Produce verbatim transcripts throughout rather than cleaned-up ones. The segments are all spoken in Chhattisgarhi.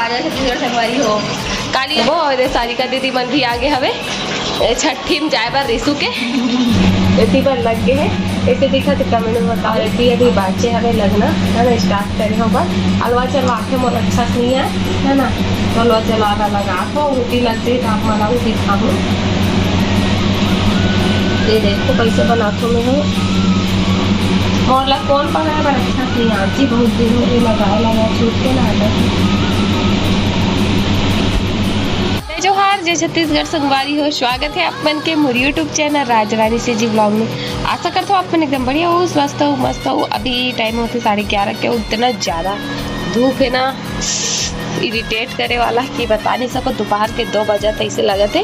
आजा छत्तीसगढ़ संगवारी हो। काली वो और सारिका दीदी मन भी आगे हवे। ए, छट्ठी में जाए बर रिसु के एती बर लग गे हे। कइसे दिखत हे comment में बताओ। एती अभी बाचे हवे लगना, है ना, start करे हो बस। अलवा चलवा के मोर अच्छा से नहीं आए, है ना, तो अलवा चलवा ला लगा तो उती लगते तो आप मन ला भी दिखाहूँ। ये देखो कैसे बनाथो मैं हूँ। मोर ला कौन बनाए बर अच्छा से नहीं आए जी, बहुत दिन हो गे लगाए लगा छूट के ना आदत। जय जोहार, जय छत्तीसगढ़ संगवारी हो, स्वागत है आप मन के मोर YouTube channel राज रानी CG vlog में। आशा करथो आप मन एकदम बढ़िया हो, स्वस्थ हो, मस्त हो। अभी time होथे साढ़े ग्यारह के, इतना ज़्यादा धूप है ना, irritate करे वाला कि बता नहीं सको। दोपहर के दो बजे तैसे लगत है।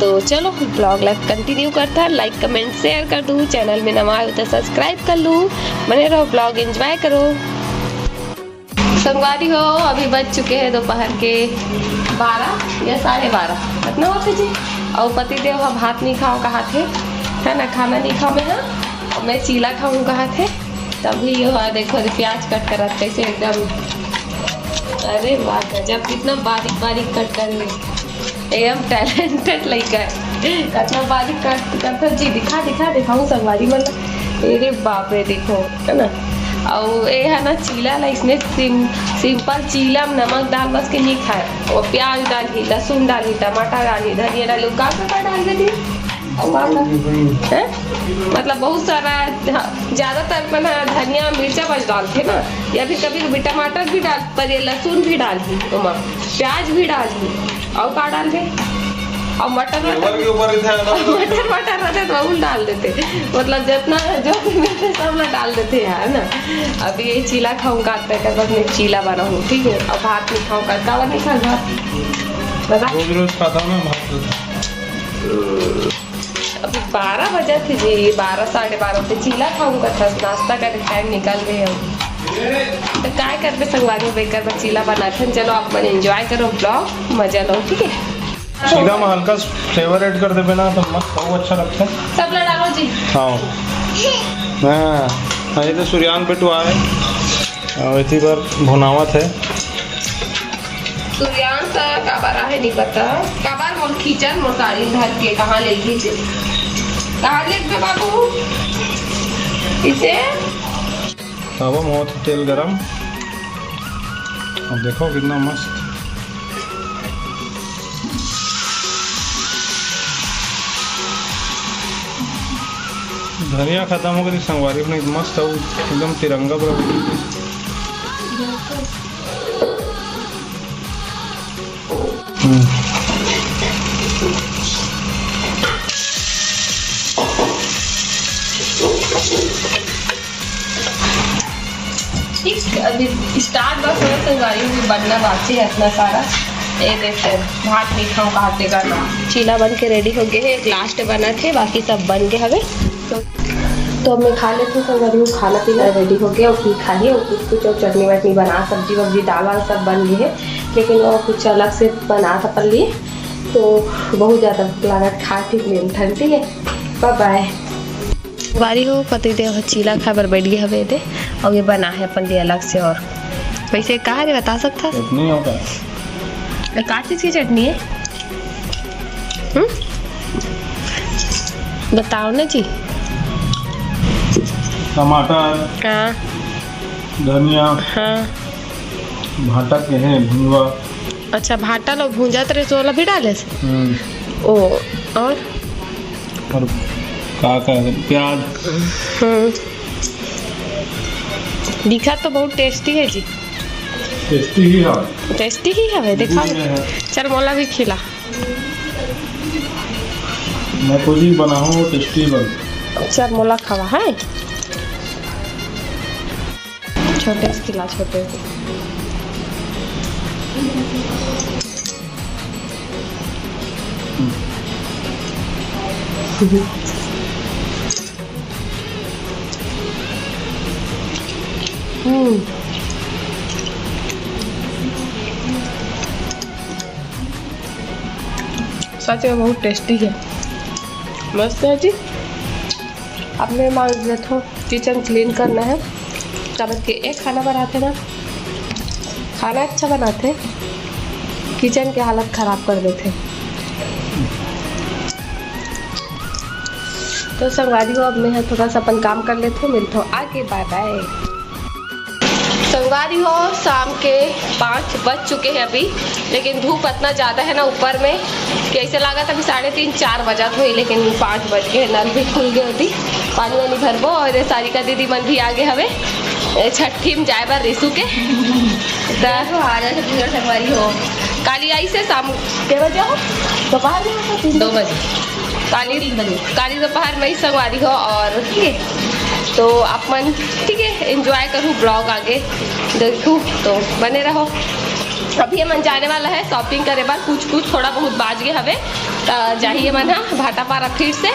तो चलो vlog ला continue करथन, like comment share कर दू, channel में नवा हो तो subscribe कर लू, बने रहो, vlog enjoy करो। संगवारी हो, अभी बज चुके हैं दोपहर के बारह या साढ़े बारह, इतना होथे जी। और पति देव ह भात नहीं खाओ कहा थे, है ना, खाना नहीं खाओ मैं, हाँ, मैं चीला खाऊँ कहा थे। तभी ये हुआ, देखो रे, प्याज कट करत कैसे एकदम, अरे वाह गजब, कितना बारीक बारीक कट कर ले, एकदम talented लड़का है। कितना बारीक कट करता जी, दिखा दिखा दिखाऊँ संगवारी मन ला। अरे बाप रे, देखो, है ना। और ये है ना, चीला ला इसने सिं, simple चीला में नमक डाल बस के नहीं खाए, वो प्याज डालही, लहसुन डालही, टमाटर डालही, धनिया डालही, का का डाल देती। और का का? हैं? मतलब बहुत सारा, हाँ, ज्यादातर मन ह धनिया मिर्चा बस डालथे ना, या फिर कभी कभी टमाटर भी डाल, पर ये लहसुन भी डालही ओमा, प्याज भी डालही, और का डालबे? और मटर, मटर के ऊपर रहता है ना। मटर मटर रहते तो वो डाल देते, मतलब जितना जो भी मिलते सब ना डाल देते हैं, है ना। अभी ये चीला खाऊंगा, आते कर बस मैं चीला बनाऊँ, ठीक है। और भात नहीं खाऊंगा, काबर नहीं खाऊंगा, बता। रोज रोज खाता हूँ ना भात। अभी बारह बजे थे जी, बारह साढ़े बारह से चीला खाऊंगा था, नाश्ता का टाइम निकल गए हम। तो काय करबे संगवारी, बेकर बर चीला बनाथन। चलो आप मन enjoy करो vlog, मजा लो, ठीक है। चीला में हल्का flavor add कर देबे ना तो मस्त, बहुत अच्छा लगता है। सब ला डालो जी। हाँ, हाँ, ये तो सूर्यांश बेटू आए और इसी बार भुनावत है। सूर्यांश काबर आहे नहीं पता, काबर मोर खींचन मोर साड़ी धर के कहाँ ले गई थे, कहाँ ले गए बाबू इसे। तवा में होत हे तेल गरम। अब देखो कितना मस्त। धनिया खत्म हो गई संगवारी, अपने मस्त हो एकदम तिरंगा बराबर। हम्म। ठीक, अभी start बस हो, संगवारी भी बनना बाकी है इतना सारा। ये देखो, भात नहीं खाऊं कहा तेकर ना। चीला बन के ready हो गए है, एक last बना थे, बाकी सब बन गए हवे। तो, तो अब मैं खा लेती हूँ संगवारी, खाना पीना ready हो गया, और की खाही और कुछ कुछ और चटनी वटनी बना, सब्जी वब्जी दाल वाल सब बन गए है, लेकिन वो कुछ अलग से बना था अपन लिए, तो बहुत ज़्यादा भूख लगा, खा पी लेन ठन, ठीक है, bye bye। बारी हो, पति देव ह चीला खाए बर बैठ गए हवे दे, और ये बना है अपन लिए अलग से। और वैसे कहा रे, बता सकता? चटनी हो का? का चीज की चटनी है? हम्म? बताओ ना जी। टमाटर, हाँ। धनिया, हाँ। भाटा के है भुंजवा। अच्छा, भाटा लो भूंजा तरे वाला भी डाले से? हम्म। ओ, और? और का का, प्याज। हम्म। दिखा तो बहुत tasty है जी। Tasty ही है। Tasty ही है, देखा। Good है। चल, मोला भी खिला। मैं खुद ही बनाऊँ, tasty बन। चल, मोला खावा है। छोटे से खिला, छोटे से। हम्म। सच में बहुत tasty है, मस्त है जी। अब मैं मांज लेता हूँ। Kitchen clean करना है, तब के एक खाना बनाते ना, खाना अच्छा बनाते। किचन के हालत खराब कर देथे। तो संगवारी हो, अब मैं ह थोड़ा सा अपन काम कर लेथों, मिलथों आगे, बाय बाय। संगवारी हो, शाम के पाँच बज चुके हैं अभी, लेकिन धूप इतना ज़्यादा है ना ऊपर में कि ऐसे लागत अभी साढ़े तीन, चार बजत होही, लेकिन पाँच बज गए, नल भी खुल गए होती। पानी वानी भरबो और ये सारिका दीदी मन भी आगे हवे, ए, छट्ठी में जाए बर रिसु के। त देखो, आ जाए छत्तीसगढ़ संगवारी हो। काली आई से शाम के बजे हो, दोपहर में हो, तीन दो बजे। काली, तीन बजे। काली दोपहर में ही संगवारी हो और ठीक है, तो आप मन ठीक है, एंजॉय करू, ब्लॉग आगे देखू, तो बने रहो। अभी हमन जाने वाला है शॉपिंग करे बर, कुछ कुछ थोड़ा बहुत बाच गए हवे, त जाही हमन ह भाटापारा फिर से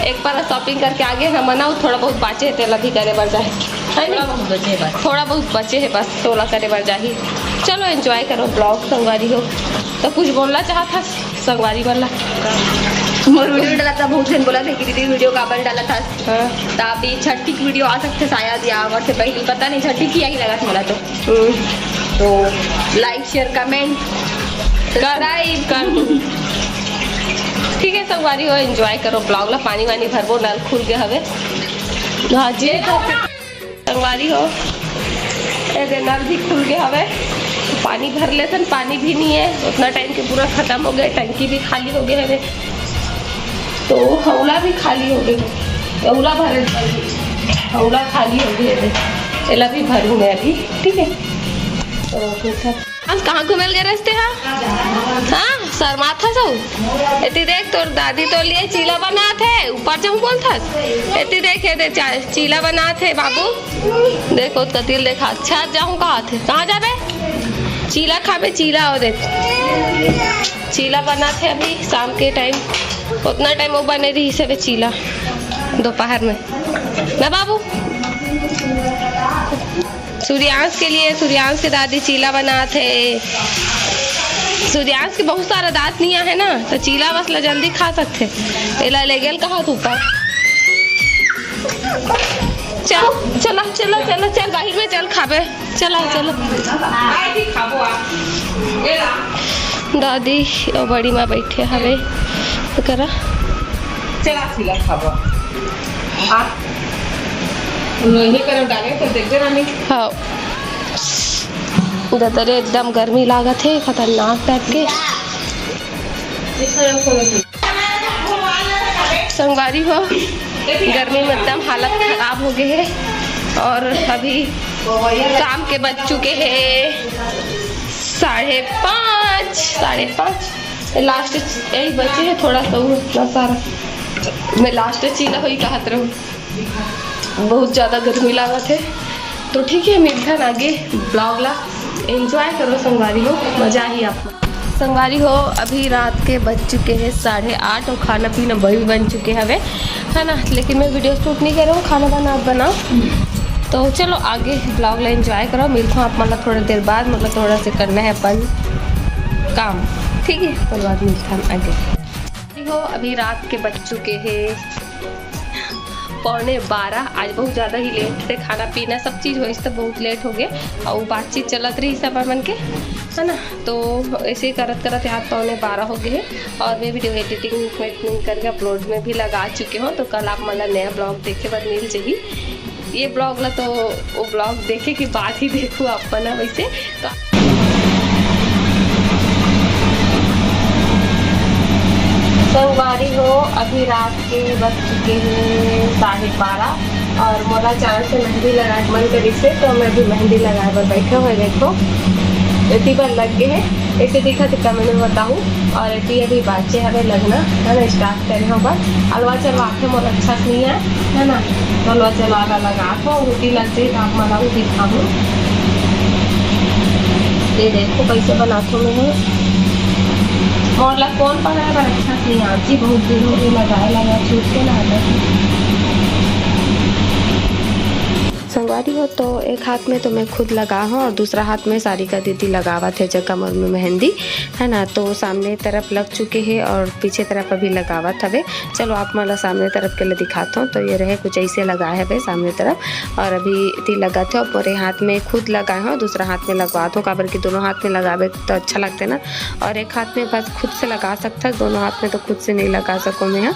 एक बार शॉपिंग करके आगे हमन, अउ थोड़ा बहुत बाचे है, तेला भी करे बर जाही, है थोड़ा ना? बहुत बचे हे बस। थोड़ा बहुत बचे है बस, तोला करे बर जाही। चलो एंजॉय करो ब्लॉग संगवारी हो। तो कुछ बोलना चाहत हस संगवारी वाला? मोर वीडियो डालत था, बहुत झन बोलत हे कि दीदी वीडियो काबर डालत हस? हाँ। त अभी छठ की वीडियो आ सकथे शायद, या ओकर से पहले पता नहीं, छठ की आही लगत मोला तो। हम्म। तो लाइक, शेयर, कमेंट, कर, सब्सक्राइब। कर। ठीक है संगवारी हो, एंजॉय करो ब्लॉग ला। पानी वानी भरबो, नल खुल गए हवे। हाँ जी। संगवारी हो, ए दे नल भी खुल गए हवे, पानी भर लेथन, पानी भी नहीं है, उतना टाइम के पूरा खत्म हो गए, टंकी भी खाली हो गए हवे, तो हौला भी खाली हो गए, हौला भरे, हौला खाली हो गए हवे, एला भी भरू मैं अभी, ठीक है। तो फिर सब आज कहाँ घूमे ल गए रहिस ते हा? हाँ, शर्मात हस अउ। एती देख, तोर दादी तोर लिए चीला बनात हे, ऊपर जाहूँ बोलत हस। एती देख, ये दे, चा-, चीला बनात हे बाबू। देख, ओत कती ल देखा, अच्छा जाहूँ कहाथे। कहाँ जाबे? चीला खाबे, चीला, ओ देख। चीला बनात हे अभी शाम के टाइम, उतना टाइम वो बने रहिस हे चीला दोपहर में। ना बाबू? सूर्यांश के लिए, सूर्यांश के दादी चीला बनात हे। सूर्यांश के बहुत सारा दांत निया है ना, तो चीला बस ला जल्दी खा सकथे। एला ले गेल कहा तू ऊपर? चल, चला, चला, चला, चल, बाहिर में चल, खाबे। चला, चला। दादी अउ बड़ी माँ बैठे हवे, तो करा। चला, चला, खाबो। आ, ये करो, डाले तो देख दे रानी। हाँ। दतरे एकदम गर्मी लागत हे, खतरनाक टाइप के। संगवारी हो, गर्मी में एकदम हालत खराब हो गए हे। और अभी शाम के बज चुके हे साढ़े पाँच, साढ़े पाँच। लास्ट यही बचे हे थोड़ा सा, वो इतना सारा। मैं लास्ट चीला होई कहत रहूँ। बहुत ज़्यादा गर्मी लागत हे। तो ठीक है, मिलथन आगे ब्लॉग ला। एंजॉय करो संगवारी हो, मजा आही आप। संगवारी हो, अभी रात के बज चुके हैं साढ़े आठ और खाना पीना भी बन चुके हवे, है ना, लेकिन मैं वीडियो शूट नहीं करे हूँ, खाना बना बनाओ। तो चलो आगे ब्लॉग ला एंजॉय करो, मिलता हूँ आप मन ला थोड़ा देर बाद, मतलब थोड़ा से करना है अपन काम, ठीक है, ओकर बाद मिलता हूँ आगे। हो, अभी रात के बज चुके हैं पौने बारह। आज बहुत ज़्यादा ही लेट से खाना पीना सब चीज़ होइस, तो बहुत लेट हो गए और बातचीत चलत रही सब मन के, है ना। तो ऐसे ही करत करत यहाँ पौने बारह हो गए हैं और मैं वीडियो एडिटिंग वेडिटिंग करके अपलोड में भी लगा चुके हूँ। तो कल आप मन ला नया ब्लॉग देखे बर मिल जाही। ये ब्लॉग ला तो वो ब्लॉग देखे के बाद ही देखू आप मन ह वैसे। तो संगवारी हो, अभी रात के बज चुके हैं साढ़े बारह और मोला अचानक से मेहंदी लगाए के मन करिस हे, तो मैं अभी मेहंदी लगाए बर बैठे हुए। देखो, एती बर लग गए हैं, ऐसे दिखत हे कमेंट में बताहू। और एती अभी बाचे हवे लगना, है ना, स्टार्ट करे हो बस। अलवा चलवा के मोर अच्छा से नहीं है, है ना, तो अलवा चलवा ला लगा तो उठी लग जाए, तो आप मन ला दिखाहूँ। ये देखो कैसे बनाथो मैं हूँ। मोर ला कौन पकड़े बर अच्छा से नहीं आती, बहुत दिन हो गए लगाए लगा छूट के ना आता। संग संगवारी हो, तो एक हाथ में तो मैं खुद लगा हूँ और दूसरा हाथ में सारिका दीदी लगावत हे जगह मोर में मेहंदी, है ना। तो सामने तरफ लग चुके हे और पीछे तरफ अभी लगावत हवे। चलो आप मन ला सामने तरफ के ले दिखात हूँ। तो ये रहे कुछ ऐसे लगाए हवे सामने तरफ और अभी ती लगात हूँ। और पूरे हाथ में खुद लगाए हूँ, दूसरा हाथ में लगवात हूँ, काबर कि दोनों हाथ में लगावे तो अच्छा लगते ना। और एक हाथ में बस खुद से लगा सकता, दोनों हाथ में तो खुद से नहीं लगा सको मैं, हाँ।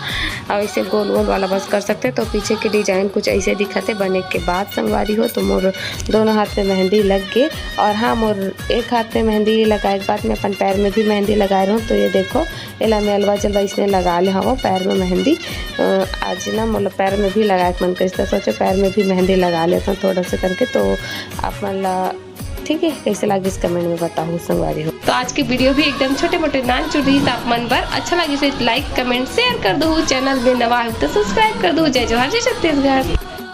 और इसे गोल गोल वाला बस कर सकते। तो पीछे के डिजाइन कुछ ऐसे दिखते बने के बाद संगवारी हो। तो मोर दोनों हाथ में मेहंदी लग गए। और हाँ, मोर एक हाथ में मेहंदी लगाए के बाद मैं अपन पैर में भी मेहंदी लगाए रहूँ। तो ये देखो, एला मैं अलवा जलवा इसने लगा ले हवं पैर में मेहंदी। अ, आज ना मोला पैर में भी लगाए के मन करिस, त सोचे पैर में भी मेहंदी लगा लेता हूँ थोड़ा सा करके। तो आप मन ला ठीक है, कैसे लागिस कमेंट में बताओ संगवारी हो। तो आज के वीडियो भी एकदम छोटे मोटे नान चुट रही, तो आप मन बर अच्छा लागिस तो लाइक कमेंट शेयर कर दो, चैनल में नवा हो तो सब्सक्राइब कर दो। जय जोहार, जय छत्तीसगढ़।